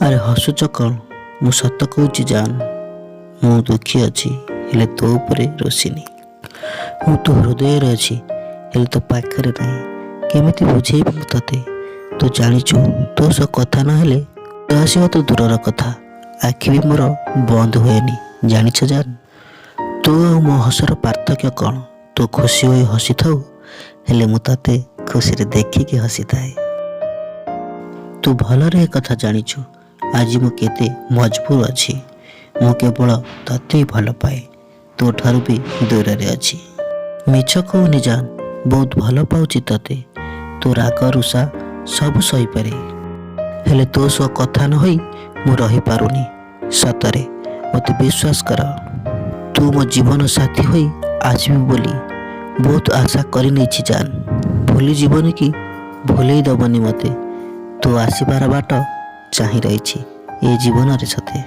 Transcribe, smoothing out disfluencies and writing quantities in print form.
ଆରେ, ହସୁଛ କ'ଣ? ମୁଁ ସତ କହୁଛି ଜାନ୍। ମୁଁ ଦୁଃଖୀ ଅଛି, ହେଲେ ତୋ ଉପରେ ରୋଷିନି। ମୁଁ ତୋ ହୃଦୟରେ ଅଛି, ହେଲେ ତୋ ପାଖରେ ନାହିଁ। କେମିତି ବୁଝେଇବି ମୁଁ ତୋତେ? ତୁ ଜାଣିଛୁ, ତୋ ସହ କଥା ନହେଲେ ଆସିବା ତ ଦୂରର କଥା, ଆଖି ବି ମୋର ବନ୍ଦ ହୁଏନି। ଜାଣିଛ ଜାନ୍, ତୋ ଆଉ ମୋ ହସର ପାର୍ଥକ୍ୟ କ'ଣ? ତୁ ଖୁସି ହୋଇ ହସିଥାଉ, ହେଲେ ମୁଁ ତୋତେ ଖୁସିରେ ଦେଖିକି ହସିଥାଏ। ତୁ ଭଲରେ ଏ କଥା ଜାଣିଛୁ, ଆଜି ମୁଁ କେତେ ମଜବୁର ଅଛି। ମୁଁ କେବଳ ତତେ ହିଁ ଭଲ ପାଏ, ତୋ ଠାରୁ ବି ଦୂରରେ ଅଛି। ମିଛ କହୁନି ଜାନ୍, ବହୁତ ଭଲ ପାଉଛି ତତେ। ତୋ ରାଗ ରୁଷା ସବୁ ସହିପାରେ, ହେଲେ ତୋ ସହ କଥା ନ ହୋଇ ମୁଁ ରହିପାରୁନି। ସତରେ, ମୋତେ ବିଶ୍ୱାସ କର। ତୁ ମୋ ଜୀବନ ସାଥୀ ହୋଇ ଆସିବୁ ବୋଲି ବହୁତ ଆଶା କରିନେଇଛି ଜାନ୍। ଭୁଲି ଯିବନି କି ଭୁଲେଇ ଦବନି ମୋତେ। ତୁ ଆସିବାର ବାଟ ଚାହିଁ ରହିଛି ଏ ଜୀବନରେ ସତେ।